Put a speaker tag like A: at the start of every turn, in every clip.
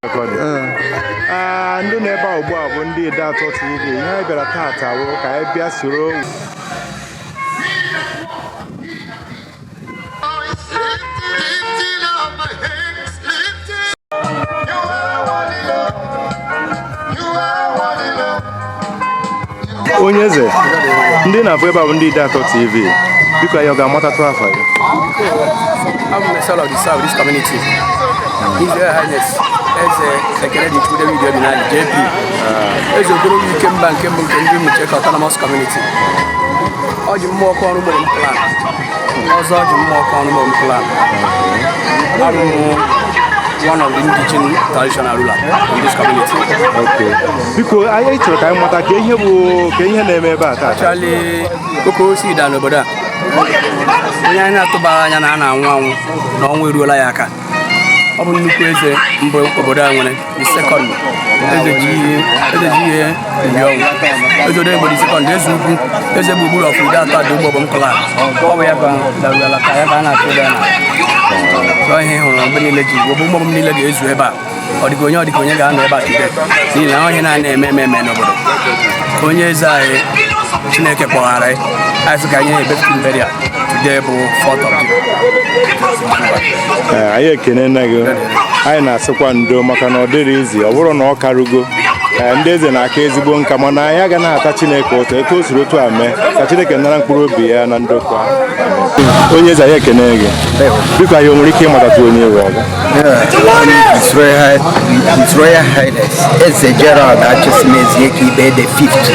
A: Ee, ndị nọ ebe a ugbu a bụ ndị Ideato TV. Ihe anyị bịara taata bụ ka anyị bịa soro
B: Lifting up my hands, lifting. You are worthy, Lord. You are worthy, Lord.
A: Onye eze, ndị na-afụ ebe a bụ ndị Ideato TV. Biko, anyị ọ ga-amatatụ afa gị?
C: I'm the son of the south of this community. His Royal Highness Eze Ekene Dichukwu David Obinali JP. Eze Okorowu Ikemba nke mbụ nke ndị Umucheke Autonomous Community. Ọ ji mmụọ ọkụ ọrụ gboro m clan. Ọzọ ọ ji mmụọ ọkụ ọrụ gboro m clan. Abụ m one of the indigenous traditional ruler in this community.
A: Okay. Biko, anyị chọrọ ka anyị mata ka ihe bụ ka ihe na-eme ebe a taata.
C: Actually, oke osisi da n'obodo a. Onye anyị na-atụbara anya na a na-anwụ anwụ na ọnwụ eruola ya aka. Ọ bụ nnukwu eze mbụ obodo a nwere, the second eze ji ihe, eze ji ihe mgbe ọnwụ eze Odenigbo the second, eze ukwu, eze gburugburu of Ideato Ada Ugbo clan. Ọ bụ ya ka daruru ala ka ya ka a na-achụ ebe a na so ihe ị hụrụ mgbe niile ji ogbu mgbọm niile ga-ezu ebe a. Ọ dịka onye, ọ dịka onye ga-anọ ebe a today, n'ihi na onye na-ana eme eme eme n'obodo. Onye eze anyị, Chineke kpọghara anyị, anyị sị ka anyị na-ebefute burial today bụ 4th of January.
A: Ee, anyị ekene nne gị. Anyị na-asịkwa ndo maka na ọ dịrị izi ọ bụrụ na ọ karugo. Ee, ndị eze na-aka ezigbo nka, mana anyị agaghị na-ata Chineke ụtọ etu o siri otu a mee. Ka Chineke nara mkpụrụ obi ya na ndokwa. Onye eze, anyị ekene gị. Biko, anyị o nwere ike ịmatatụ onye ewe ọga?
D: His Royal Highness Eze Gerald Achisimezi Ibe the fifth,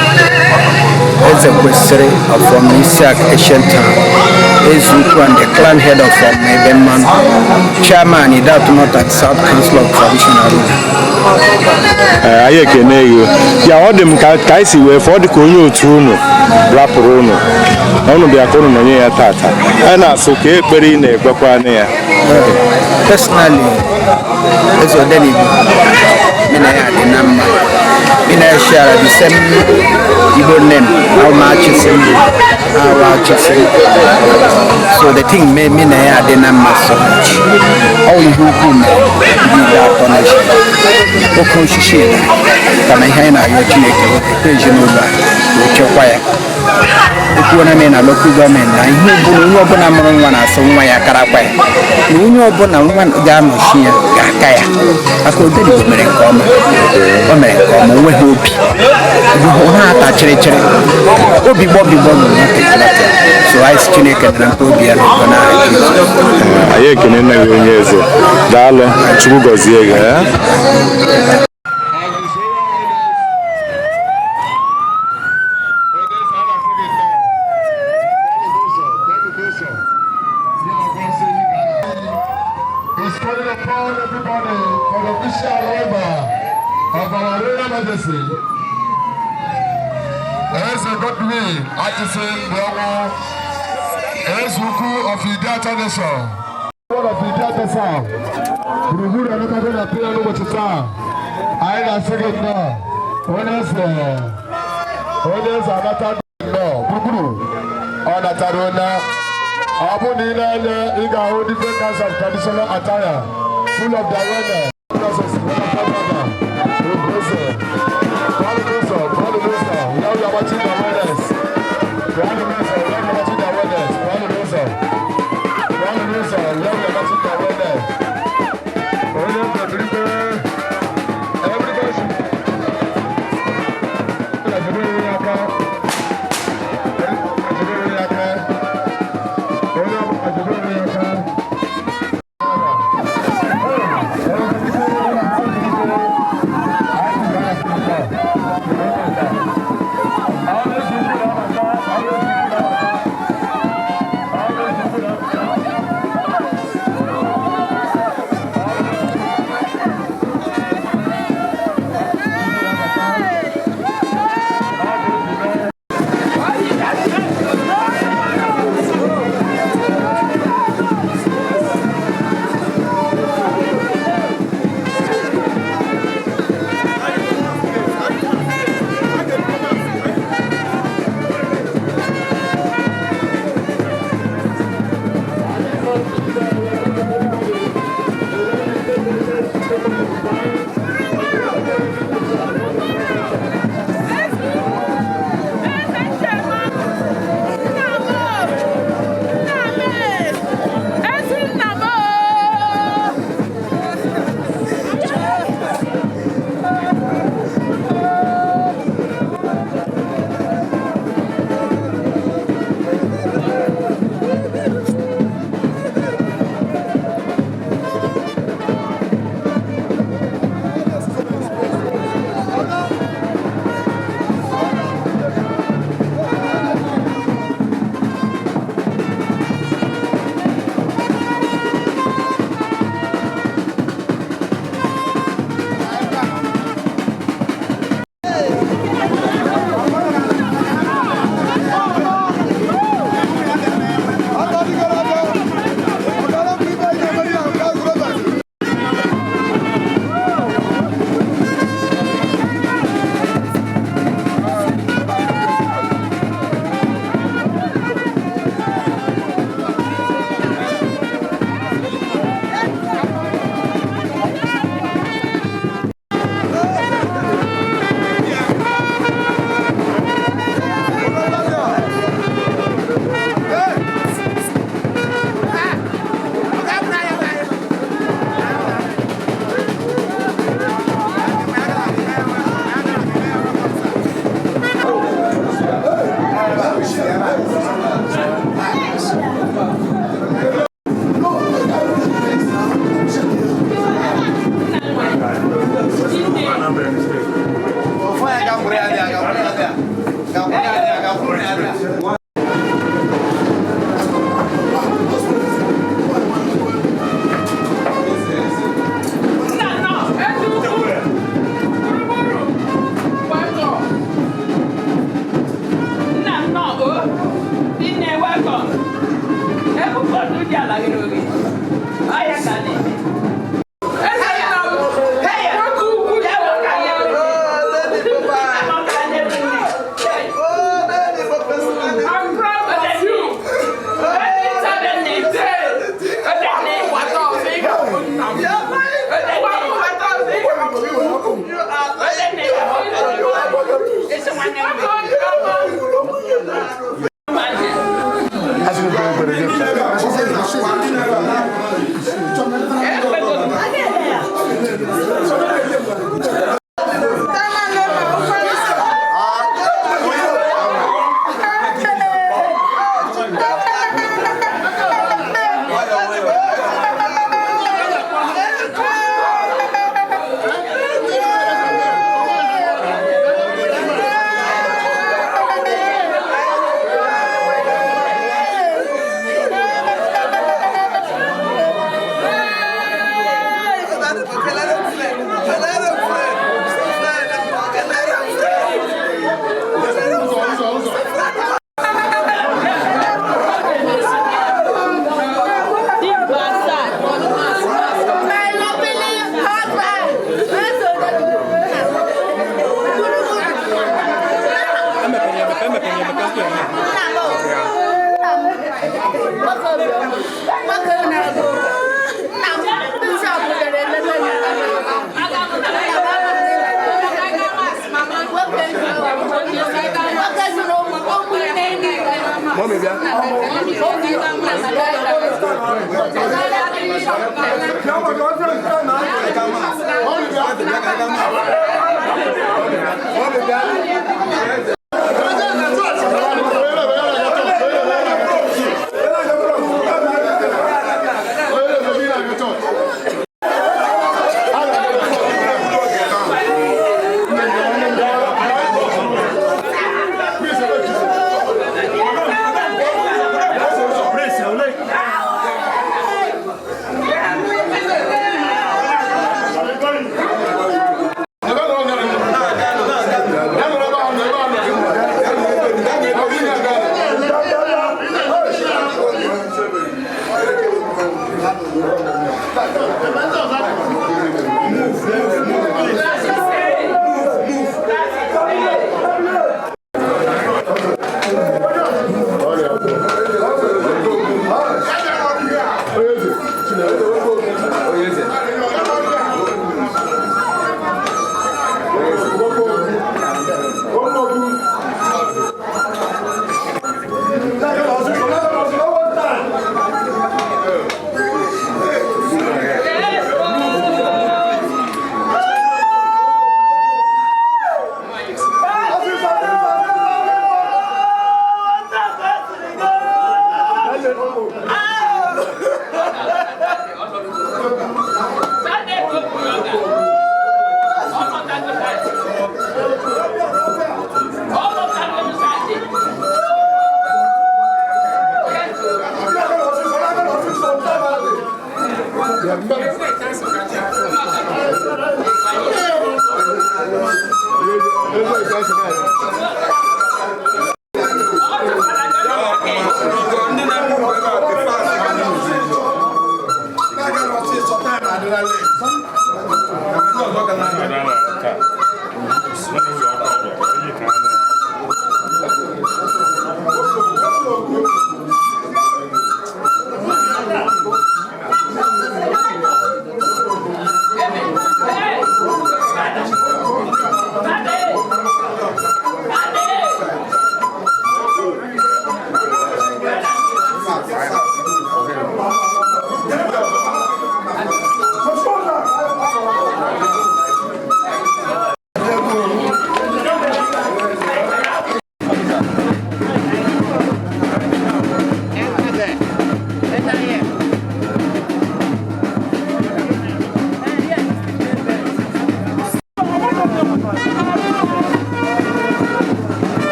D: Eze Kwesịrị of Isiak Ancient Town, Eze Ukwu and the clan head of Ebemman, Chairman, Ideato North and South Council of Traditional Ruler.
A: Ee, anyị ekene gị. Ya ọ dị m ka anyị si wee fọ, ọ dị ka onye otu unu rapụrụ unu na unu bịa ka unu nọnye ya tata. Anyị na-asụ ka ekpere ị na-ekpekwa ya.
D: Personally, Eze Odenigbo, me na ya dị na mma. Me na ya share the same Igbo name, Alma Achisim, Awa Achisim. So the thing me na ya dị na mma so much. Ọ ihe ukwu mere ndị Ideato nation. Oke osisi dị kama ihe anyị na-arịọ Chineke bụ ekpe ezinụlọ a ka o chekwa ya. Ekwuona m na local government na ihe ọbụla, onye ọbụla mụrụ nwa na-asụ nwa ya karakwa ya, na onye ọbụla nwa ga-anọchi ya ga-aka ya maka Odenigbo mere nke ọma. O mere nke ọma. O nweghị obi ọ na-ata chịrịchịrị, obi gbọbigbọ na nothing, nothing. So anyị sị Chineke nara mkpụrụ obi ya n'udo n'aha Jizọs.
A: Anyị ekene nne gị, onye eze. Daalụ, Chukwu gọzie gị, eh?
B: As His Royal Highness, onye eze, a na-asị gị nnọọ. Bọọlụ n'ụzọ, bọọlụ n'ụzọ. Gị na gwa nsị ehi ka a na- Is calling upon everybody for the official arrival of our Royal Majesty, Eze Godwin Achịsị Mbụọnwụ, Eze Ukwu of Ideato Nation. One of Ideato South. Gburugburu emekago na pịa n'ụbọchị taa. Anyị na-asị gị nnọọ. Onye eze, onye eze anata nnọọ. Gburugburu ọ natara onye ọ bụ na ị na-anya, ị ga-ahụ different kinds of traditional attire full of the awareness. Now we are watching the awareness. Watching the awareness. Now we are watching the awareness. Onye eze birikwe. Everybody should jide onwe ya aka. Jide onwe ya aka. Onye ọbụla jide onwe ya aka.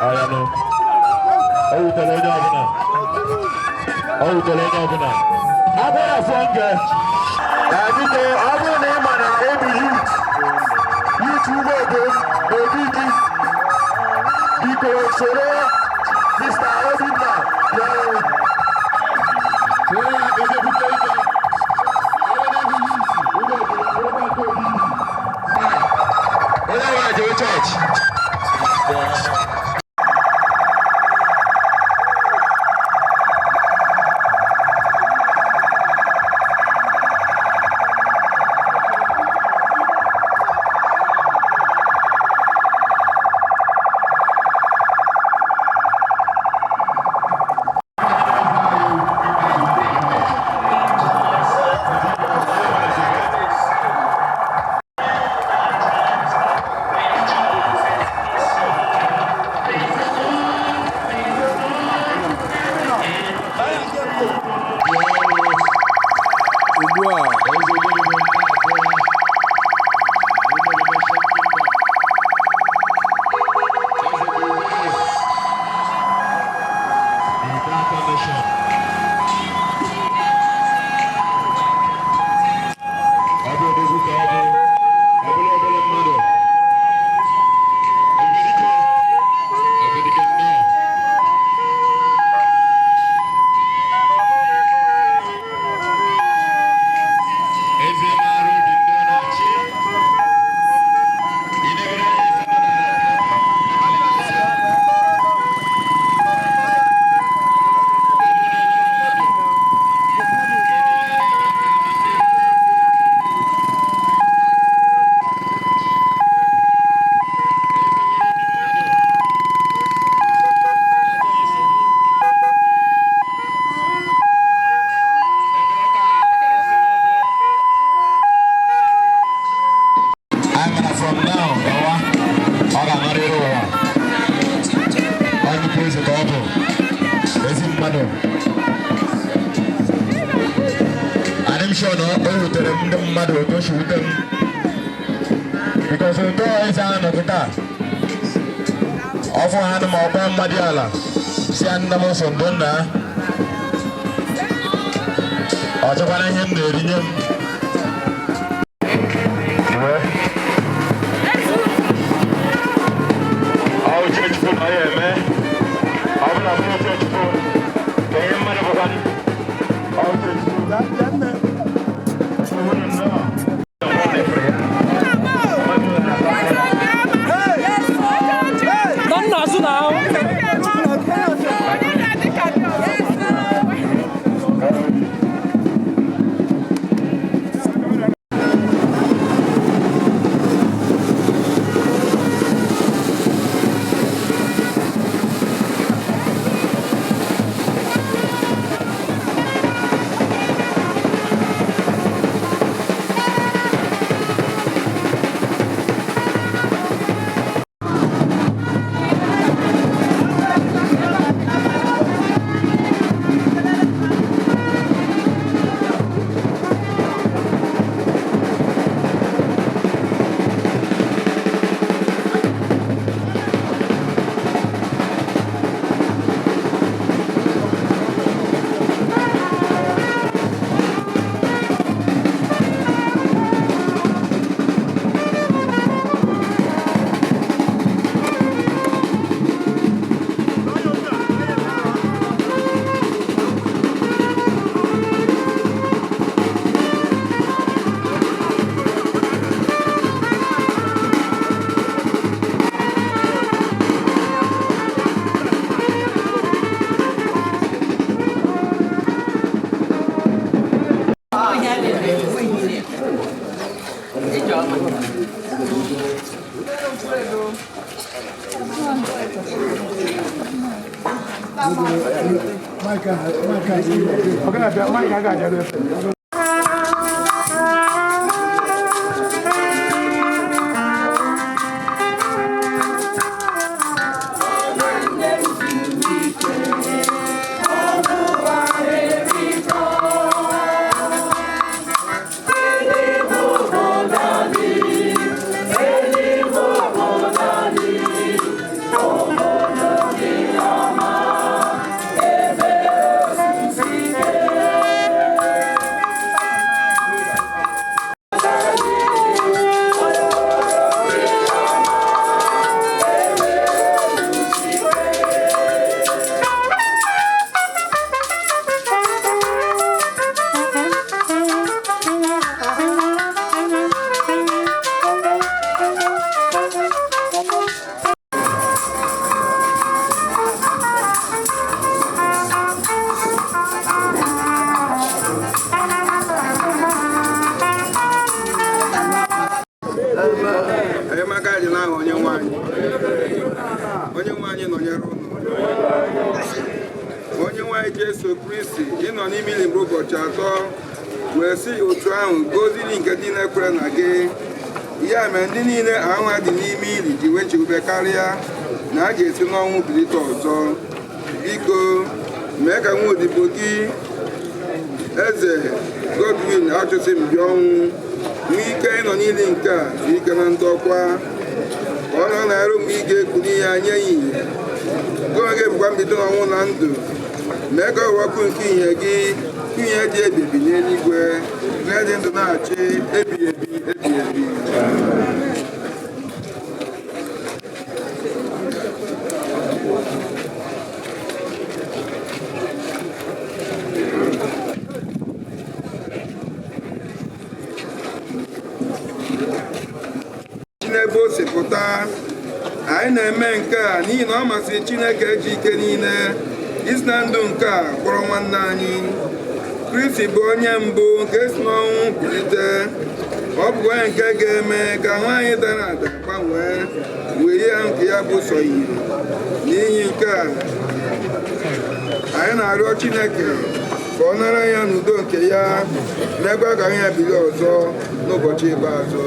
B: Ọyanụ. O wutere onye ọbụla. O wutere onye ọbụla. Agbara afọ nge. Biko, ọ bụrụ na ị ma na ebi youth, youth ugbo obodo obi gị, biko soro Mr. Obinna bịa ọrụ. Soro ya ka onye bute ike. Ọ bụrụ na ebi youth ugbo obodo bụrụkwa nke obi. Onye ọbụla jewe chọọchị.
A: Ugbu a
B: Eze maara obi ndị ọ na-achị. Idebere ya ife nọ n'ala. Anyị mara from now gawa, ọ ga-amarịrị ụwa. Ọ nnukwu eze ka ọ bụ, ezi mmadụ. Adị m sure na o wutere ndị mmadụ otu o si wute m. Because otu eze ahụ nọ kịta, ọ fụ ha ma ọ gbaa mmadụ ala, si ya nna m so ndo nna. Ọ chọkwara ihe m na-erinye m. Ọ uche Chukwu na ọ ya eme. Ọ bụrụ na ọ bụrụ uche Chukwu, ka ihe mmadụ bụkwa. Ọ uche Chukwu. Chukwu nnọọ.
E: Jesu Kristi ịnọ n'ime ili mgbe ụbọchị 3 wee si otu ahụ goziri nke ndị na-ekwere na gị. Ya mere ndị niile ahụ ha dị n'ime ili ji wee chekwube karịa na a ga-esi n'ọnwụ bilite ọzọ. Biko mee ka nwa odibo gị Eze Godwin Achụsịmbịọnwụ nwee ike ịnọ n'ili nke a zuo ike na ndokwa, ka ọ nọ na-arụ mgbe ị ga-ekuli ya nye ya ìhè. Gị onwe gị bụkwa mbido n'ọnwụ na ndụ. Mee ka ọ were ọkụ nke ìhè gị, ihe dị ebibi n'eluigwe, ihe dị ndụ na-achị ebighị ebi ebighị ebi. N'ebe o si pụta, anyị na-eme nke a n'ihi na ọ masịrị Chineke ji ike niile isi na ndụ nke a kpọrọ nwanne anyị. Kristi bụ onye mbụ nke si n'ọnwụ bilite. Ọ bụ onye nke ga-eme ka nwaanyị dara ada gbanwee wee ya nke ya bụ sọ ihe. N'ihi nke a, anyị na-arịọ Chineke ka ọ nara ya n'udo nke ya, mekwa ka anyị bilie ọzọ n'ụbọchị ikpeazụ.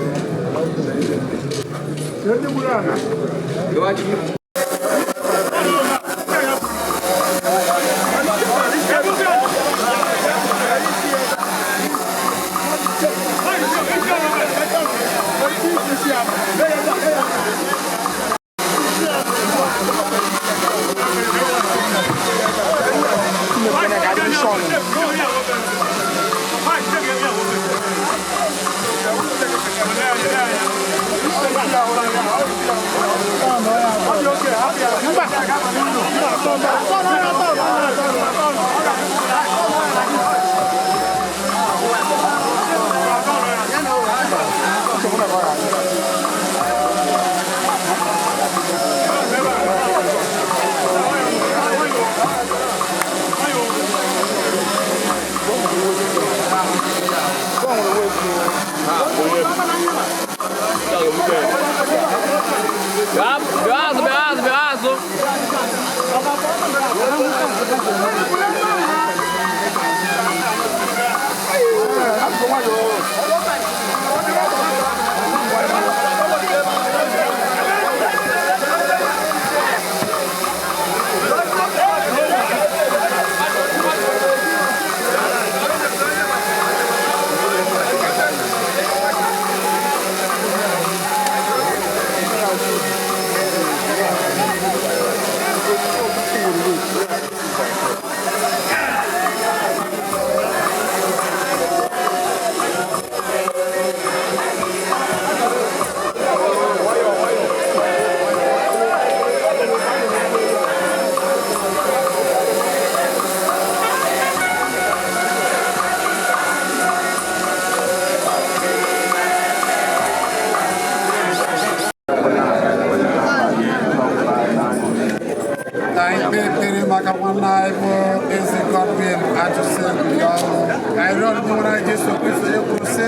F: Maka nwanne anyị bụ Eze Godwin Achụsịmbịọnwụ, ka anyị rịọ Onyenwe anyị Jesu Kristi onye kwuru sị,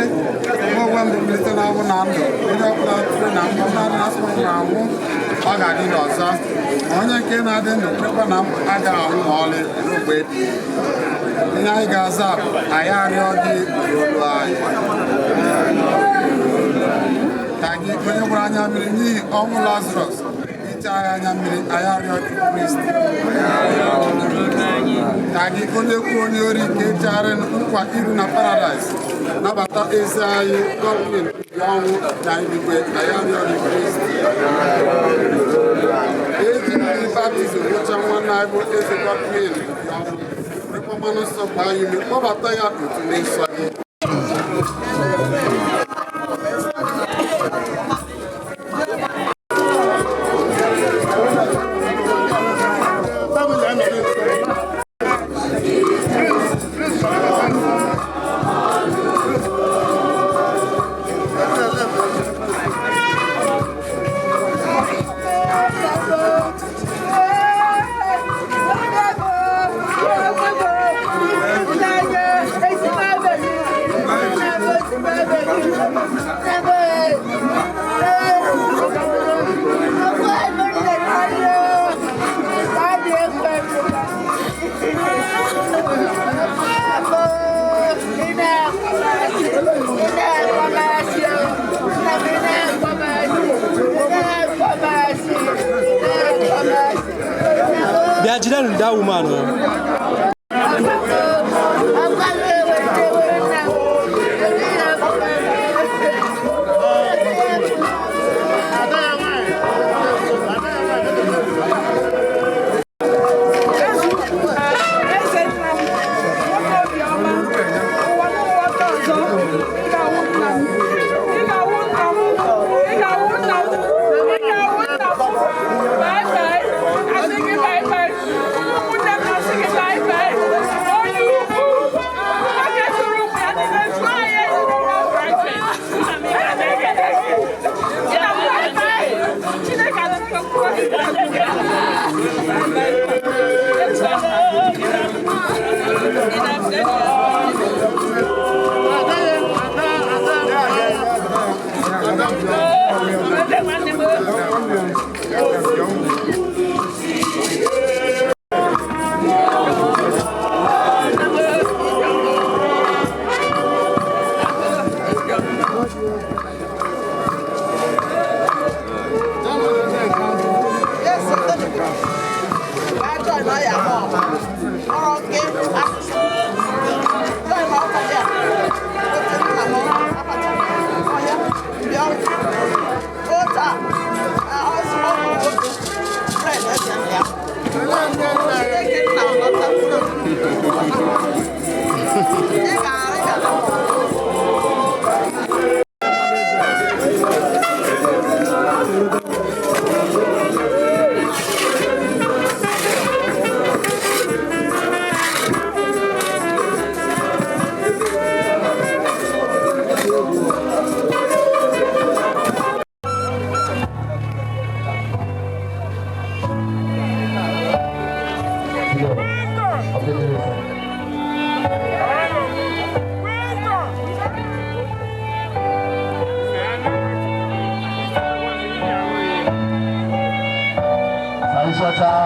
F: mụ onwe m bụ mbilite n'ọnwụ na ndụ, onye ọbụla kwere na m ọbụla na-asị m anwụ, ọ ga-adị ndụ ọzọ, ma onye nke na-adị ndụ kwerekwa na m agaghị anwụ ma ọlị ruo mgbe ebighị ebi. Ihe anyị ga-aza bụ, anyị arịọ gị olu anyị. Ka gị onye gwara anya mmiri n'ihi ọnwụ Lazarọs, iche anyị anya mmiri, anyị arịọ gị Kristi. Ka gị onye kwuo onye ori nke chegharị nkwa iru na paradaịs, nabata ezi anyị Godwin Mbịọnwụ na eluigwe, anyị arịọ gị Kristi. Eji mmiri baptizim wụcha nwanne anyị bụ Eze Godwin Mbịọnwụ, werekwa mmanụ nsọ gbaa ya ume, kpọbata ya n'otu ndị nsọ gị.
G: Thank you. Bịa jidenu that woman o.
H: Eze nna m, nwoke obiọma, ụwa n'ụwa ọtọ ọzọ, ị ga-awụ nna m, ị ga-awụ nna m, ị ga-awụ nna m, ị ga-awụ nna m. Bye bye, asị gị bye bye, ụmụnne m asị gị bye bye. Onye ukwu, nwoke tụrụ ụmụ ya niile tụọ anyị ezinụlọ Brighton. Ana m ekele gị. Nna m bye bye. Chineke anarịgo mkpụrụ obi gị. Bye bye.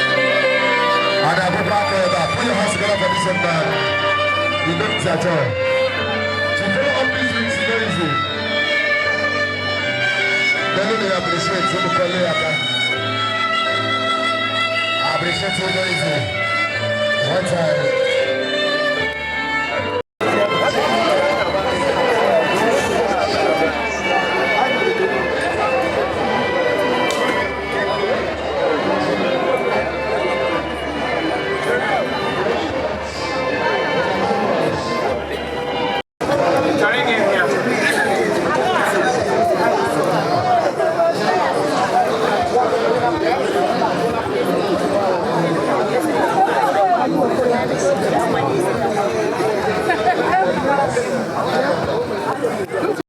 B: And I go back there. Put your hands together for this man. You don't see at all. To follow up this week is not easy. Then they appreciate you. I appreciate you, not easy. One time.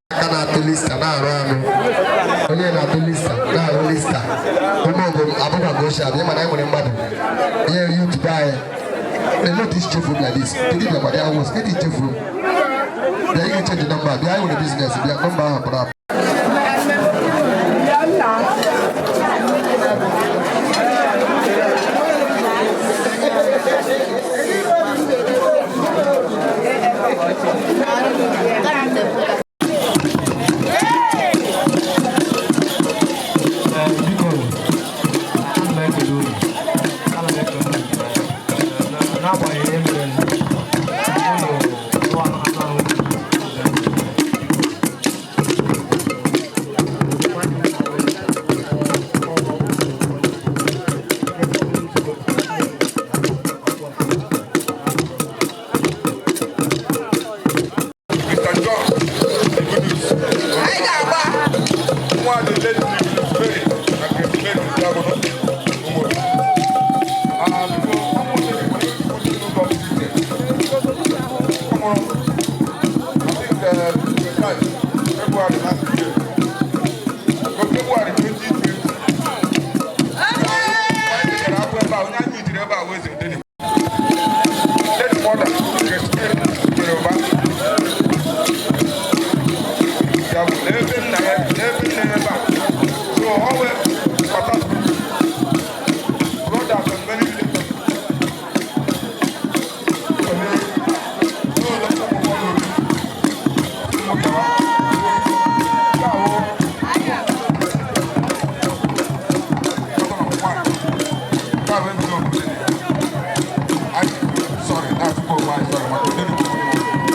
B: Aka na-atụ lista na-arụ anụ onye na-atụ lista na-arụ lista ụmụ obodo abụba ka ochie abịa mana anyị nwere mmadụ ihe YouTube anyị na-elotu isi chefuru like this. Kedu bịa gbara ya wos kedu ichefuru bịa ị ga-echenji nọmba bịa anyị nwere business bịa nọmba ahụ pụrụ apụ. Nwụrụ, I think, 25 February last year, February 2020. Anyị gara akwụ ebe a, onye anyị jiri ebe a wee Eze Odenigbo. Late mother, Christine Yoruba. Ya bụ n'ebe nna ya, n'ebe nne ya ebe a. So ọ wee kpata brothers and many relatives. Sorry, that's for my sorry, my.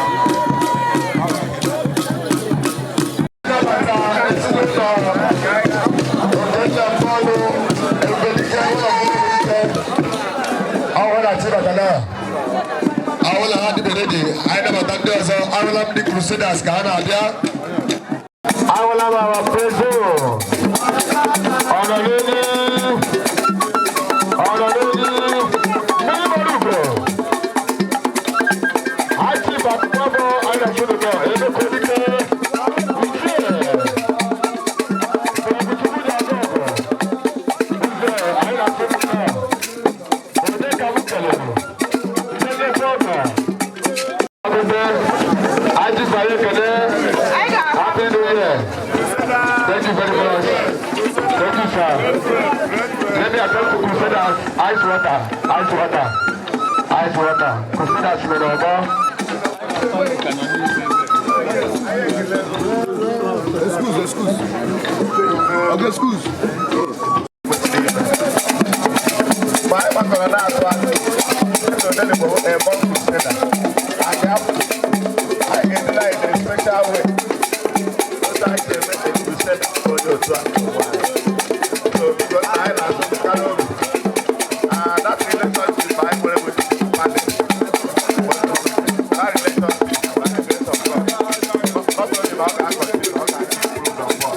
G: Awụla ha dịbere dị, anyị nabata ndị ọzọ. Arụla m ndị Crusaders ka ha na-abịa.
B: Awụla m our preso. Ọnọ n'elu. Ọnọ n'elu. Mmiri mara ugo. Achị batụkwabọ anyị na-achụ ebe kodike. Ichie. Oguchukwu ji aga ọgụ. Nze, anyị na-achụ ụlọ. Ode ka m kelere. Ndị na-ekwe ọgụ. Ọgụgụ. Achị sara ekele. Happy New Year. Thank you very much. Thank you, sir. Let me address the Crusaders. Ice water, ice water, ice water. Crusaders, mere ọgbọ.
G: Excuse, excuse. Okay, excuse.
I: Mgbe anyị gbakọrọ na-atụ aka, Eze Odenigbo bụ a born crusader. And anyị ga-edula in a special way. Otu anyị si eme a crusader onye otu a n'ụwa anyị. So biko, anyị na-asụ obi. Ah, that relationship anyị nwere with family. But that relationship, by the grace of God, not only na ọ ga-continue, ọ ga-improve n'ọgbọ.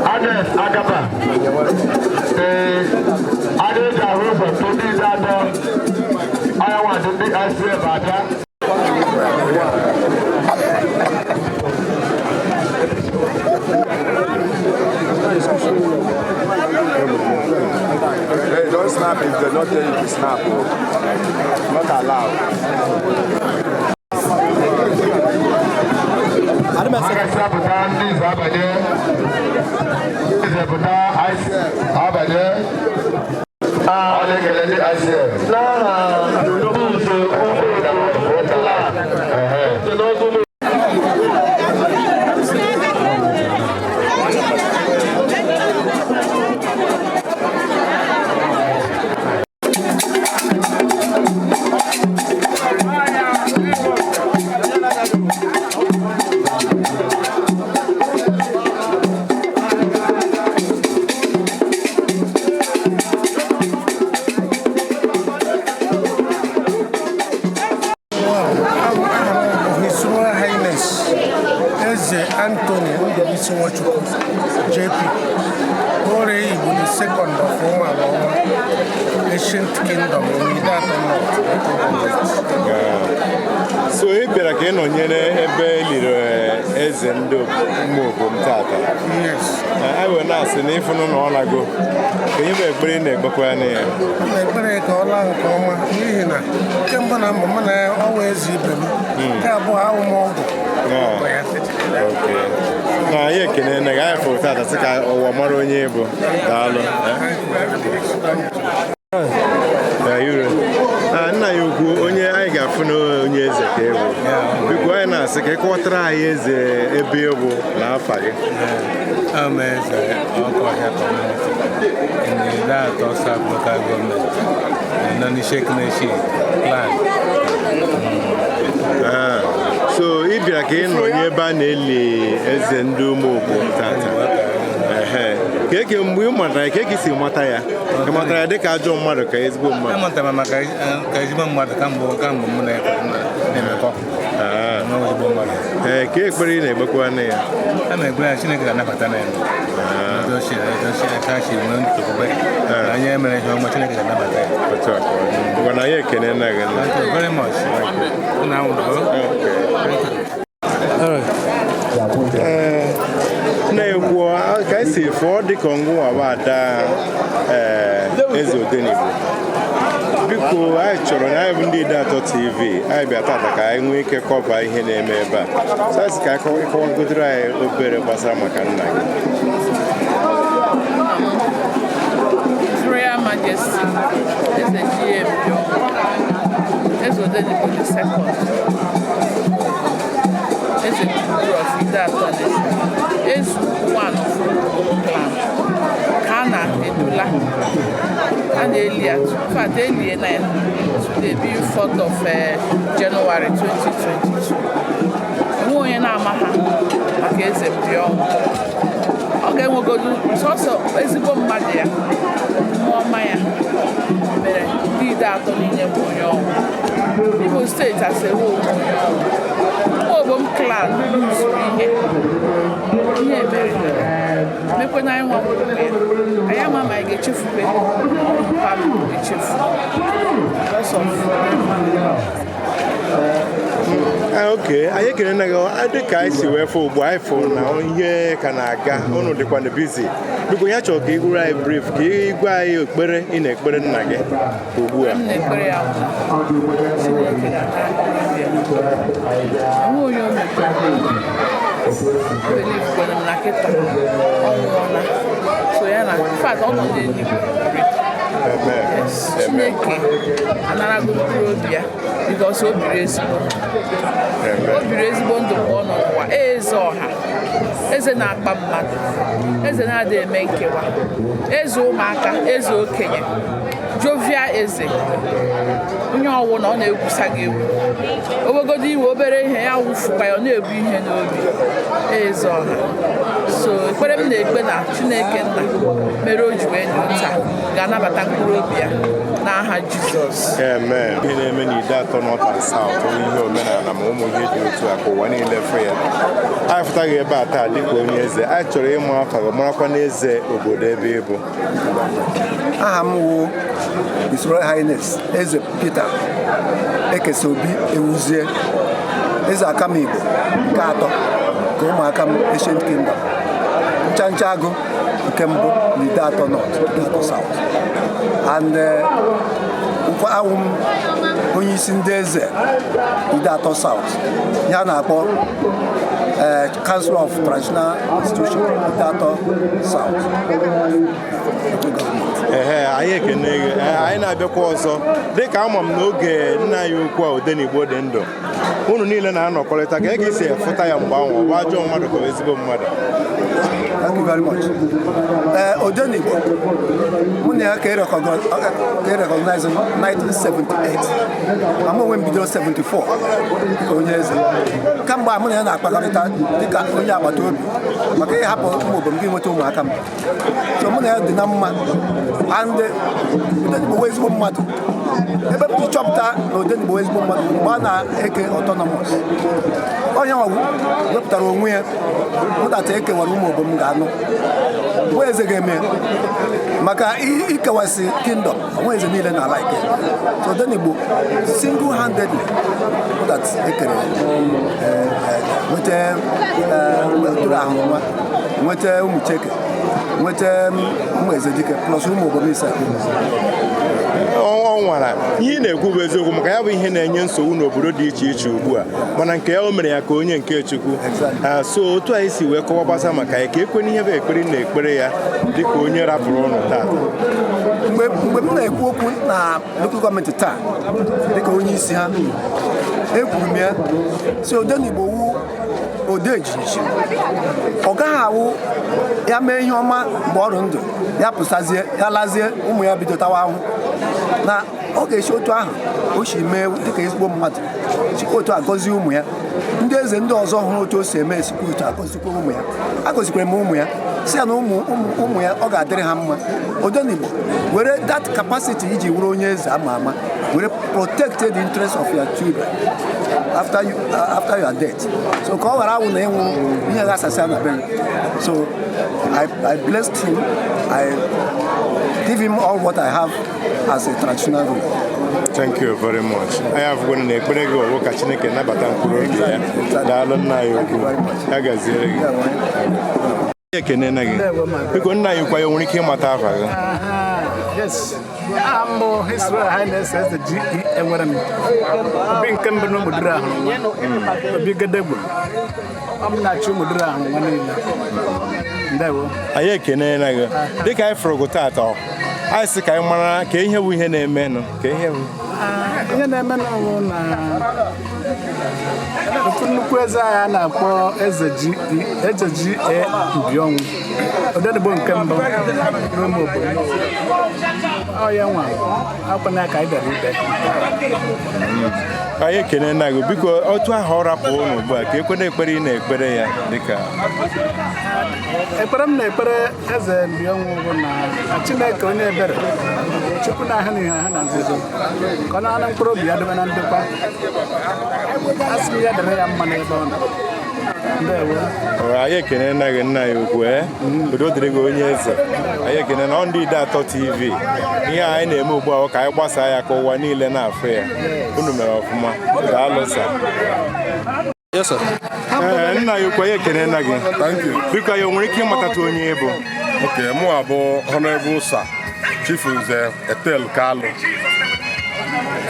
B: Agnes Agaba, the Adéjà Rosa tó ní ìdájọ́, Ayawa àti ní ICF àdá.
I: Hey, don't snap if they don't tell you to snap. Oh. Not allowed.
B: Agasapụta ndị Ize abanye, Ize pụta ICF abanye. Ọ na-ekele ndị ICF.
F: His Royal Highness Eze Anthony Ndubuisi Nwachukwu JP Ore Igbo the second of Umualoma Ancient Kingdom in Ideato North Local Government.
A: So ị bịara ka ị nọnyere ebe e liri eze ndị ụmụ obom tata.
F: Yes.
A: Anyị wee na-asị na ịfụnụ na ọ lago ka ihe bụ ekpere ị na-ekpekwa na ya.
F: M na-ekpere ka ọ laa nke ọma n'ihi na nke mbụ na mbụ mụ na ya ọ wụ eze ibe m, nke abụọ awụ m ọgwụ bụ ya.
A: Okay. Na anyị ekene na gị, anyị fụrụ tata sị ka ụwa mara onye ị bụ. Daalụ. Ya ire. Nna ya ukwu, onye anyị ga-afụ na onye eze ka ị bụ. Biko anyị na-asị ka ị kọwatara anyị eze ebe ị bụ na afa gị.
J: I'm Eze Okohia community in the Ideato South Local Government, in Nonishekneshi clan.
A: So ị bịara ka ị nọnye ebe a na-eli eze ndị ụmụ obom tata. Ehe. Ka mgbe ị matara ya, ka ị si mata ya? Ị matara ya dịka ajọ mmadụ ka ezigbo mmadụ?
J: Amụtara m maka ka ezigbo mmadụ kamgbe mụ na ya na-emekọ. Na ezigbo mmadụ.
A: Ee, ka ekpere ị na-ekpekwa na ya?
J: A na-ekpere ya Chineke ga-anabata na ya. Edochie ka chi nwee nchekwube. Na anyị emere ihe ọma Chineke ga-anabata ya.
A: Otu a ka ọ dị. Ngwa na anyị ekene nna gị.
J: Thank you very much. Unu anwụrụ.
A: Ee, nna ya ukwu, ka esi fụọ dịka ọngụnwa bụ ada eze Odenigbo. Biko anyị chọrọ na anyị bụ ndị Ideato TV, anyị bịa tata ka anyị nwee ike kọva ihe na-eme ebe a. So anyị sị ka ịkọwagodoro anyị obere gbasara maka nna gị.
H: His Royal Majesty Eze G.M. Biowo, Eze Odenigbo the second, Eze Gburugburu of Ideato Nation, Eze Ukwu one of Umuobo clan, ka a na-edula, a na-eli ya, in fact elie na ya today being 4th of January 2022. Enwe onye na-ama ha maka Eze Biowo. Ọ ga-enwegodu sọsọ ezigbo mmadụ ya, mmụọ ọma ya mere ndị Ideato niile bụ onye ọnwụ. Imo Steeti as a whole bụ onye ọnwụ. Ụmụ Obom clan zuru ihe ihe mere mekwana anyị nwa nwere ya. Anyị ama ma anyị ga-echefukwe mpa m echefu because of.
A: Oke anyị ekele nna gị. Dị ka anyị si wee fụ ugbu anyị fụ na ihe ka na-aga, unu dịkwa na busy. Biko, ya chọrọ ka ị gwuru anyị brief, ka ị gwa anyị ekpere ị na-ekpere nna gị ugbu a.
H: M na-ekpere ya bụ na Chineke ga-ata ya. Enwe onye o mekọrọ believe kwere m na kịta ọ nwụọla, so ya na in fact ọ nọ n'eluigwe.
A: Amen.
H: Yes,
A: Amen.
H: Chineke anarago mkpụrụ obi ya because o biri ezigbo o biri ezigbo ndụ mgbe ọ nọ n'ụwa. Eze ọha, eze na-akpa mmadụ, eze na-adịghị eme nkewa, eze ụmụaka, eze okenye, jovial eze, onye ọwụ na ọ na-egwusa gị egwu, owegodo iwe obere ihe ya wụfukwa ya, ọ na-ebu ihe n'obi. Eze ọha. So ekpere m na-ekpe na Chineke nna mere o ji wee dị taa ga-anabata mkpụrụ obi ya n'aha Jizọs.
A: Amen. Ihe na-eme n'Ideato North and South, ihe omenala ma ụmụ ihe dị otu a ka ụwa niile fụ ya. Anyị fụtaghị ebe a taa dịka onye eze. Anyị chọrọ ịmụ afa gị, marakwa n'eze obodo ebe ị bụ.
K: Aha m wụ His Royal Highness Eze Peter Ekesobi Ewuzie, eze Akam Igbo nke atọ nke ụmụaka m Ancient Kingdom, ncha agụ nke mbụ na Ideato North, Ideato South, and nkwa awụ m onye isi ndị eze Ideato South, ihe a na-akpọ Council of Traditional Institution Ideato South.
A: Ehe, anyị ekene gị. Ee, anyị na-abịakwa ọzọ. Dịka ama m n'oge nna anyị ukwu a Odenigbo dị ndụ, unu niile na-anọkọrịta ka e esi efụta ya mgbe ahụ, ọ bụ ajọ mmadụ ka ọ bụ ezigbo mmadụ?
K: Thank you very much. Odenigbo, mụ na ya ka e recognize 1978. Ma mụ onwe m bidoro 74 dịka onye eze. Kamgbe a mụ na ya na-akpakọrịta dịka onye agbata obi maka ịhapụ ụmụ obodo m gị nweta ụmụaka m. So mụ na ya dị na mma, and Odenigbo wee ezigbo mmadụ. Ebe m ji chọpụta na Odenigbo wee ezigbo mmadụ, mgbe a na-eke autonomous, onye nwa wepụtara onwe ya hụdata ekewara ụmụ obodo m ga-anụ nwa eze ga-eme maka ikewasị kingdom, onwe eze niile na ala ike. So Odenigbo single handedly hụdat ekere nweta tụrụ ahụ nwa, nweta ụmụ cheke, nweta ụmụ eze dike, plus ụmụ obodo ise.
A: Ọ nwara ihe ị na-ekwu bụ eziokwu, maka ya bụ ihe na-enye nsogbu n'obodo dị iche iche ugbu a, mana nke ya o mere ya ka onye nke Chukwu. So otu anyị si wee kọwa gbasa maka ya, ka ekwe n'ihe bụ ekpere na ekpere ya dịka onye rapụrụ ụnụ taa.
K: Mgbe m na-ekwu okwu na local gọọmenti taa dịka onye isi ha, ekwuru m ya si Odenigbo wu ode ejiji, ọ gaghị awụ ya mee ihe ọma mgbe ọrụ ndụ ya pụtazie, ya lazie, ụmụ ya bido tawa ahụ, na ọ ga-esi otu ahụ o si mee dịka ezigbo mmadụ sikwa otu a gọzie ụmụ ya. Ndị eze ndị ọzọ hụrụ otu o si eme esikwa otu a gọzikwa ụmụ ya. Agọzikwara m ụmụ ya, si ya na ụmụ ụmụ ya, ọ ga-adịrị ha mma. Odenigbo were that capacity iji were onye eze ama ama were protect the interest of your children after your death, so ka ọ ghara awụ na ịnwụ ihe ghasasịa na be gị. So I blessed him. I give him all what I have as a traditional ruler.
A: Thank you very much. Anyị afụgo na ekpere gị ọwụ ka Chineke nabata mkpụrụ obi ya. Daalụ, nna anyị ukwu, ya gaziere gị. Ekene na gị. Biko, nna anyị kwa ya nwere ike ịmata afa gị?
F: Yes. Aha m bụ His Royal Highness Eze G.E. Enwere m obi nke mbụ na Ụmụduru ahụ nwa obi Gedegbu. Ọ m na-achị Ụmụduru ahụ nwa niile. Ndewo.
A: Anyị ekene na gị. Dịka anyị fụrụ gị taata, anyị sị ka anyị mara ka ihe bụ ihe na-emenụ, ka ihe bụ.
F: Ihe na-eme n'ọnwụ na ofu nnukwu eze anyị a na-akpọ Eze G.E. Eze G.A. Mbionwu, Odenigbo nke mbụ n'ụmụ obodo, ọ ya nwa akwana ka anyị bịara ikpe.
A: Anyị ekene nna gị. Biko, otu ahụ ọ rapụ ụnụ ugbu a, ka ekwere ekpere ị na-ekpere ya dịka
F: Ekpere m na-ekpere Eze Mbionwu bụ na Chineke onye ebere, Chukwu na-ahụ na ihe ahụ na nzuzo, ka ọ na-ana mkpụrụ obi ya dobe na ndokwa. Asị m ya debe ya mma n'ebe ọ nọ. Ndewo.
A: Ọ, anyị ekene nna gị, nna ya ukwu. Ee, udo dịrị gị, onye eze. Anyị ekene na ọ ndị Ideatọ TV. Ihe a anyị na-eme ugbu a bụ ka anyị gbasaa ya ka ụwa niile na-afụ ya. Unu mere ọfụma, daalụ sir.
L: Yes, sir.
A: Ee, nna ya ukwu, anyị ekene nna gị.
L: Thank you.
A: Biko, anyị o nwere ike ịmatata onye ị bụ?
L: Okay, mụ abụ Honorable Sir Chief Nze Etel Kalu,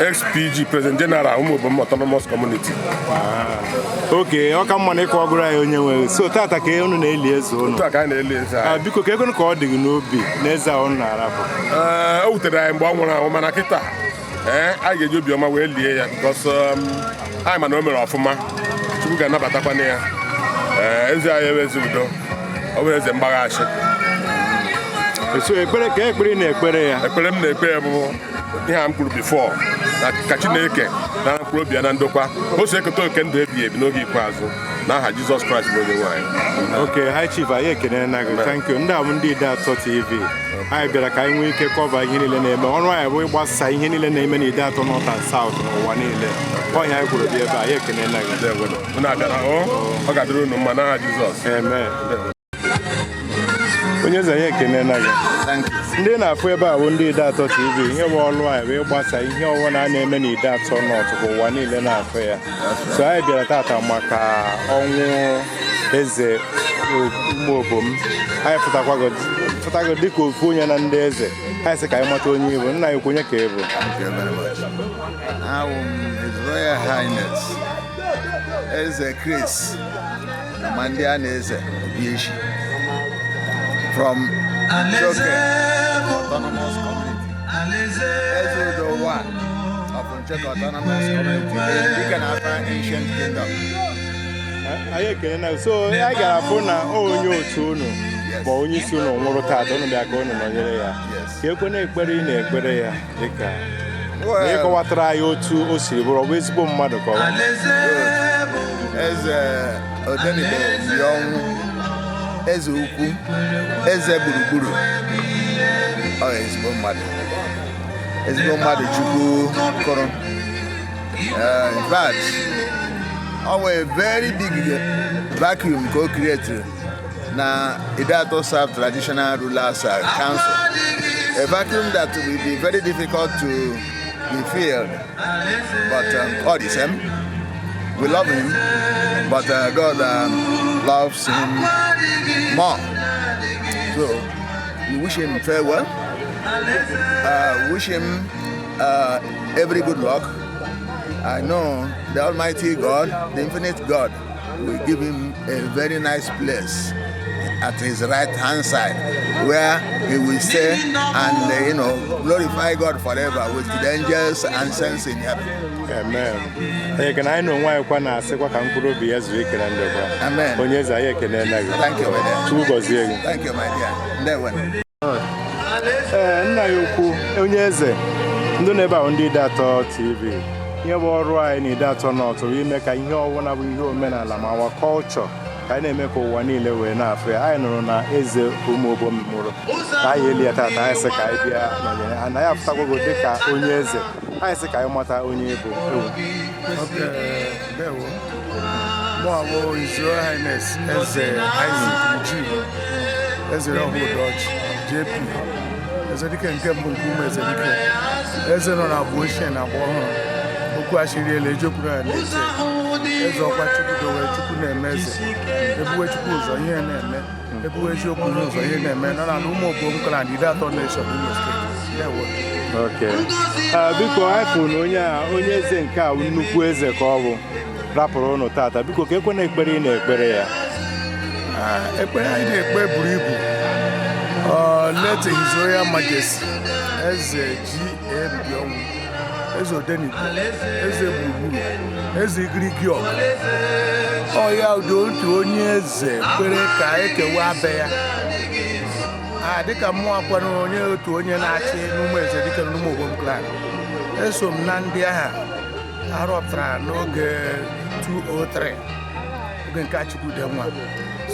L: ex-PG, President General, Ụmụobom Autonomous Community.
A: Oke ọ ka mma na ịkọ ọgụrụ anyị onye nwere. So tata ka unu na-eli eze unu?
L: Otu a ka anyị na-eli eze anyị.
A: Ah, biko, ka ego ka ọ dị gị n'obi na eze a unu na-arapụ?
L: Ee, o wutere anyị mgbe ọ nwụrụ anwụ, mana kịta ee, anyị ga-eji obiọma wee lie ya because anyị ma na o mere ọfụma. Chukwu ga-anabatakwana ya. Ee, eze anyị ewe eze udo, ọ bụ eze mgbaghachi.
A: So ekpere, ka ekpere ị na-ekpere ya?
L: Ekpere m na-ekpe ya bụ ihe a m kwuru before, na ka Chineke na mkpụrụ obi ya na ndokwa, ka o si eketa oke ndụ ebighị ebi n'oge ikpeazụ, n'aha Jizọs Kraịst bụ onye nwe anyị.
A: Ok, hi chief, anyị ekene na gị. Thank you. Ndị a bụ ndị Ideatọ TV. Anyị bịara ka anyị nwee ike cover ihe niile na-eme. Ọrụ anyị bụ ịgbasa ihe niile na-eme na Ideatọ North and South n'ụwa niile. Ọhịa anyị kwuru dị ebe a. Anyị ekene na gị.
L: Unu abịara, ọ ga-adịrị unu mma n'aha Jizọs.
A: Amen. Onye eze, anyị ekene na gị. Ndị na-afụ ebe a bụ ndị Ideatọ TV. Ihe bụ ọlụ anyị bụ ịgbasa ihe ọbụla a na-eme na Ideatọ North ka ụwa niile na-afụ ya. So anyị bịara tata maka ọnwụ eze Ụmụobom. Anyị pụtago dịka ofu onye na ndị eze. Anyị sị ka anyị mata onye ibu nna anyị kwu, onye ka ị bụ?
M: Thank you very much. Awụ m His Royal Highness Eze Chris Amandia na Eze Obieshi from Choke Autonomous Community. Eze Udo One of Ncheke Autonomous Community in Dikanapa Ancient Kingdom.
A: Anyị ekele na. So anyị gara afụ na onye otu unu ma onye isi unu nwụrụ taata, unu bịa ka unu nọnyere ya, ka ekwe na ekpere ị na-ekpere ya, dịka na ịkọwatara anyị otu o siri bụrụ. Ọ bụ ezigbo mmadụ ka ọ bụ?
M: Eze Odenigbo Mbionwu, eze ukwu, eze gburugburu, ọ ezigbo mmadụ, ezigbo mmadụ Chukwu kụrụ. In fact, ọ nwere very big vacuum ka o create na Ideato South Traditional Rulers Council, a vacuum that will be very difficult to be filled, but all the same, we love him, but God loves him more. So we wish him farewell, wish him every good luck. I know the Almighty God, the infinite God, will give him a very nice place at his right hand side, where he will stay and glorify God forever with the angels and saints in heaven.
A: Amen. Anyị ekene. Anyị na onwe anyị kwa na-asịkwa ka mkpụrụ obi ya zuo ike na ndokwa.
M: Amen.
A: Onye eze, anyị ekenela gị.
M: Thank you, my dear.
A: Chukwu gọzie gị.
M: Thank you, my dear. Ndewo.
A: Ee, nna ya ukwu, onye eze, ndị na-ebe ahụ, ndị Ideatọ TV. Ihe bụ ọrụ anyị na Ideatọ North bụ ime ka ihe ọbụla bụ ihe omenala ma our culture, ka anyị na-eme ka ụwa niile wee na-afụ ya. Anyị nụrụ na eze Ụmụobom mụrụ ka anyị eli ya tata. Anyị sị ka anyị bịa nọnyere ha na ya. Apụtagwogo dịka onye eze. Anyị sị ka anyị mata onye bụ ewu.
N: Okay, ndewo. Mụ abụ His Royal Highness Eze Isaac Nji, Eze Ọhụụ JP, Eze dike nke mbụ nke ụmụ eze dike, eze nọ na agba ochie na agba ọhụrụ, okwu achịrị elu ejekwuru ya na-eche, eze ọkwa Chukwu dowe, Chukwu na-eme eze, ebuwe Chukwu ụzọ ihe na-eme, ebuwe eziokwu ụzọ ihe na-eme, nọ na Ụmụobom clan, Ideatọ Nation, Imo Steeti. Ndewo.
A: Okay. Biko, anyị fụrụ na onye a, onye eze nke a bụ nnukwu eze ka ọ bụ rapụrụ ụnụ tata. Biko, ka ekwe na ekpere ị na-ekpere ya.
N: Ekpere anyị na-ekpe buru ibu. Let His Royal Majesty Eze G.A. Mbionwu, Eze Odenigbo, Eze gburugburu, Eze Igirigi ọgụ, ọ ya dị otu onye eze kwere ka ekewa be ya a, dịka mmụọ kwara onye otu onye na-achị n'ụmụ eze dịka n'Ụmụobom clan. Eso m na ndị agha arọpụtara n'oge 203, oge nke Chukwudenwa.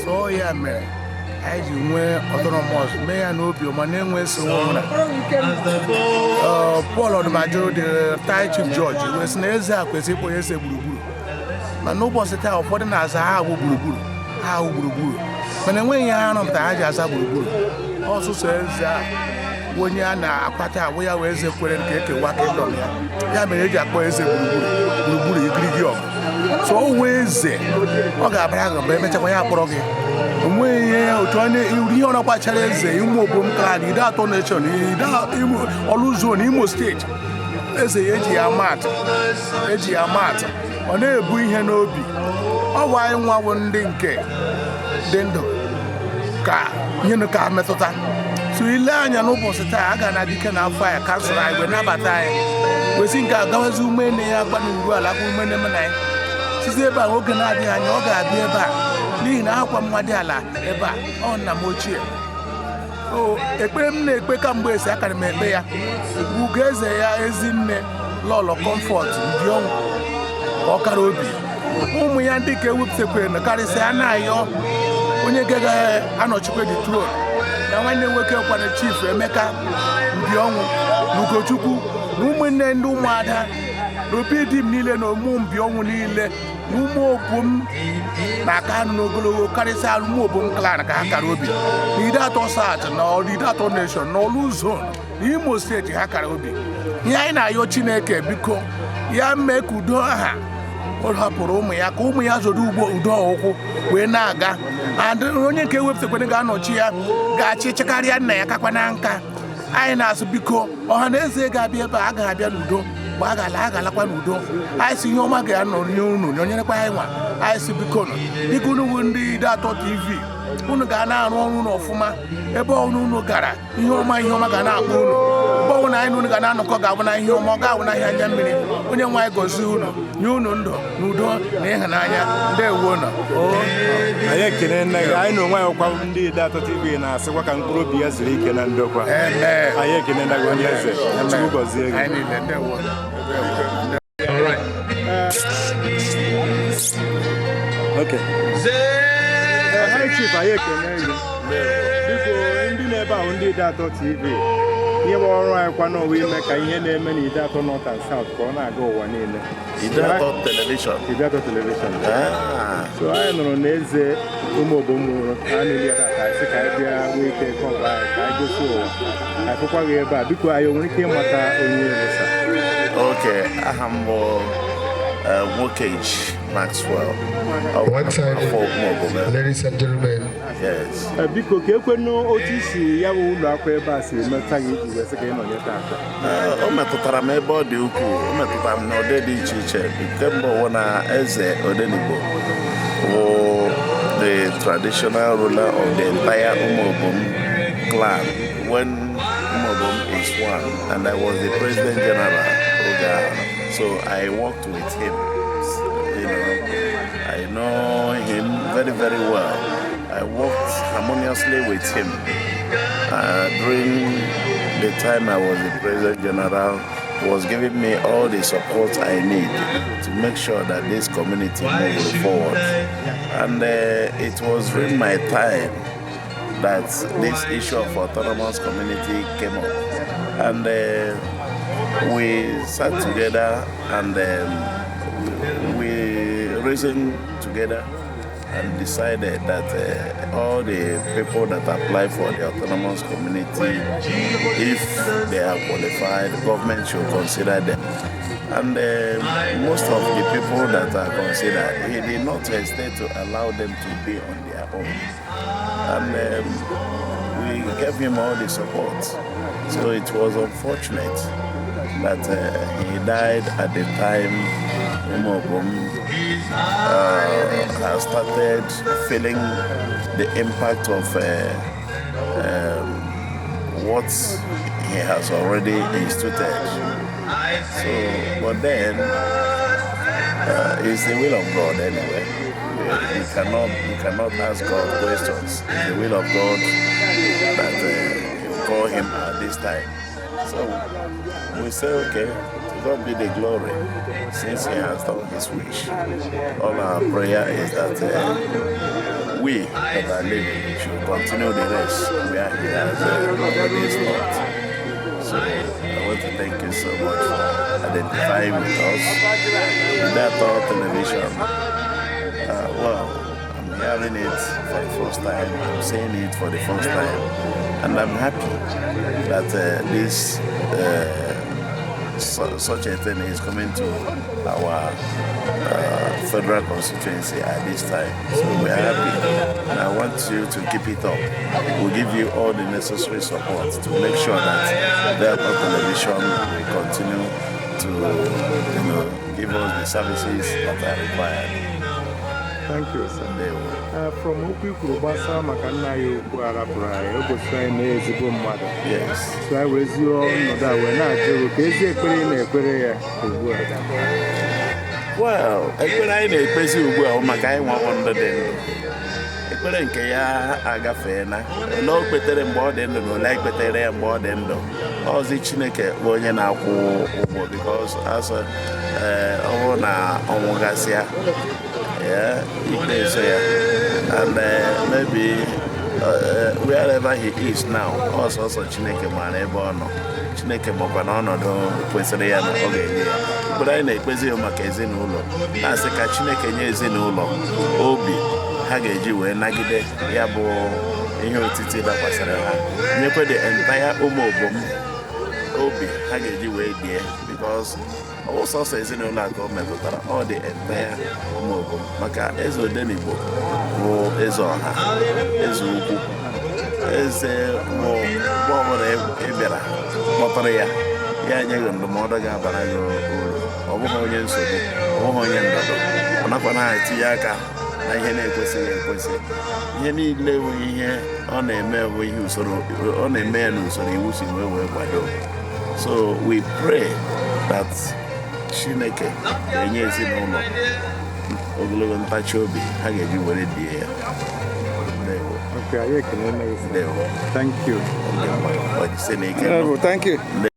N: So ya mere anyị ji nwee autonomous, mee ya n'obi ọma, na-enwe nsogbu ọbụla. Paul Odumajuru, the retired chief judge, wee sị na eze a kwesịrị ịkpọ eze gburugburu, mana ụbọchị taa ụfọdụ na-aza ha awụ gburugburu, ha awụ gburugburu, mana enweghị ihe ha rụpụtara ha ji aza gburugburu. Ọsụsọ eze a bụ onye a na-akpata awụ ya wee eze kwere nke ekewa kingdom ya, ya mere eji akpọ eze gburugburu, gburugburu igirigi ọgụ. So o wee eze ọ ga-abara gị mgbe emechakwa ya akpọrọ gị, onweghị ihe otu onye ihe ọ na-agbachara eze Imo Obom clan, Ideato Nation, Olu Zone, Imo Steeti. Eze ya eji ya maatụ, eji ya maatụ, ọ na-ebu ihe n'obi. Ọ bụ anyị nwa bụ ndị nke dị ndụ ka ihe nụ ka metụta. So ile anya n'ụbọchị taa, a ga na dike na afọ anyị kansụl anyị wee nabata anyị, wesi nke agawazi ume nne ya gba n'uru ala kwa ume nne na anyị site ebe a. Oge na-adịghị anya ọ ga-abịa ebe a, n'ihi na akwa mma dị ala ebe a, ọ nna m ochie. O ekpere m na-ekpe kamgbe esi akara m ekpe ya ugo eze ya, ezinne Lọlọ Comfort Mbionwu, ka ọ kara obi ụmụ ya ndị ka ewepụtakwere na karịsịa na-ayọ onye ga-anọchikwe the throne na nwanne nwoke kwana, Chief Emeka Mbionwu na Ugochukwu na ụmụnne ndị ụmụada na obi di m niile na ụmụ Mbionwu niile na ụmụ Obom na aka anụ n'ogologo, karịsịa ụmụ Obom clan, ka ha kara obi na Ideato South na Ideato Nation na Olu Zone na Imo Steeti, ha kara obi. Ihe anyị na-ayọ Chineke, biko, ya mee ka udo aha ọ hapụrụ ụmụ ya, ka ụmụ ya zoro ugbo udo ụkwụ wee na-aga. And onye nke ewepụtakwere ga-anọchi ya ga-achị chekarịa nna ya kakwa na nka. Anyị na-asụ, biko, ọha na eze ga-abịa ebe a, agaghị abịa n'udo, mgbe a ga-ala, a ga-alakwa n'udo. Anyị si ihe ọma ga-anọ nye unu, nọnyerekwa anyị nwa. Anyị si, biko nụ, dịka unu bụ ndị Ideato TV, unu ga na-arụ ọrụ unu ọfụma. Ebe ọrụ unu gara, ihe ọma, ihe ọma ga na-akpọ unu. Mgbe ọbụla anyị na unu ga na-anọkọ ga-abụ na ihe ọma, ọ ga-abụ na ihe anya mmiri. Onye nwe anyị gọzie unu, nye unu ndụ na udo na ịhụnanya. Ndewo nọ.
A: Anyị ekene nne gị. Anyị na onwe anyị kwa ndị Ideato TV na-asịkwa ka mkpụrụ obi ya zuru ike na ndokwa. Anyị ekene nne gị, onye eze. Chukwu gọzie gị.
N: Anyị niile, ndewo.
A: Okay. Hi Chief, anyị ekene gị. Biko, ndị na-ebe ahụ, ndị Ideato TV, ihe bụ ọrụ anyị kwa n'ụwa ime ka ihe na-eme na Ideato North and South ka ọ na-aga ụwa niile.
I: Ideato Television.
A: Ideato Television. So anyị nụrụ na eze ụmụ Obom nwụrụ, a na-eli ya tata. Anyị sị ka anyị bịa nwee ike cover anyị, ka anyị gosi ụwa anyị fụkwa gị ebe a. Biko, anyị o nwere ike ịmata onye bụ sir?
I: Okay, aha m bụ Nwokeji Maxwell.
B: One time,
I: Afọ Ụmụobom.
B: ladies and gentlemen.
I: Yes.
A: Biko, ka ekwenụ otu isi ya bụ ụlọ akwụkwọ ebe a si emetụta gị iji wee sị ka ị nọnye tata.
I: O metụtara m ebe ọ dị ukwuu. O metụtara m n'ụdị dị iche iche. Nke mbụ bụ na eze Odenigbo bụ the traditional ruler of the entire Umuobom clan when Umuobom is one, and I was the president general oge ahụ. So I worked with him. I know him very, very well. I worked harmoniously with him during the time I was the president general. He was giving me all the support I need to make sure that this community moved forward. And it was during my time that this issue of autonomous community came up. And we sat together and we reasoned together and decided that all the people that apply for the autonomous community, if they are qualified, government should consider them. And most of the people that are considered, he did not hesitate to allow them to be on their own. And we gave him all the support. So it was unfortunate that he died at the time Umuobom has started feeling the impact of what he has already instituted. So, but then, it's the will of God anyway. We cannot ask God questions. It's the will of God that He will call him at this time. So we say, okay, to
O: God be the glory, since He has done His wish. All our prayer is that we that are living should continue the race where He has already stopped. So I want to thank you so much for identifying with us. Ideato Television, well, I'm hearing it for the first time, I'm seeing it for the first time, and I'm happy that this such a thing is coming to our federal constituency at this time. So we are happy, and I want you to keep it up. We'll give you all the necessary support to make sure that Ideato Television will continue to give us the services that are required.
A: Thank you, sir. From okwu i kwuru gbasara maka nna ya ukwu arapụrụ anyị, o gosiri anyị na ezigbo mmadụ.
O: Yes.
A: So anyị werezie ọnọdụ a wee na-ajụ gị ka ezi ekpere ị na-ekpere ya ugbu a.
O: Well, ekpere anyị na-ekpezi ugbu a bụ maka anyị nwawo ndụ dị ndụ. Ekpere nke ya agafeela. Ole o kpetere mgbe ọ dị ndụ na ole anyị kpetere ya mgbe ọ dị ndụ. Ọzi Chineke bụ onye na-akwụ ụgwọ, because asọ ọ bụrụ na ọnwụ gasịa ya, ikpe eso ya, and maybe wherever he is now, ọsọsọ Chineke maara ebe ọ nọ. Chineke makwa na ọnọdụ kwesịrị ya na ọ ga-enye ya. Ekpere anyị na-ekpezi ya maka ezinụlọ, na-asị ka Chineke nye ezinụlọ obi ha ga-eji wee nagide ya bụ ihe otiti dakwasịrị ha, nyekwa the entire ụmụ obom obi ha ga-eji wee die, because ọ bụ sọsọ ezinụlọ a ka o metụtara, ọ dị entire ụmụ obom, maka Eze Odenigbo bụ eze ọha, eze ukwu, eze bụ mgbe ọbụla ị bịara kpọtụrụ ya, ya enyeghị ndụmọdụ ga-abara gị uru. Ọ bụghị onye nsogbu, ọ bụghị onye ndọdọ, ọ nakwa na-etinye aka na ihe na-ekwesịghị ekwesị. Ihe niile bụ ihe ọ na-eme bụ ihe usoro, ọ na-eme ya n'usoro iwu si wee kwado. So we pray that Chineke ga-enye ezinụlọ ogologo ntachi obi ha ga-eji were die ya. Ndewo.
A: Okay, anyị ekele gị, sir.
O: Ndewo.
A: Thank you.
O: Ọ jisie n'ike.
E: Honorable, thank you.
O: Ndewo.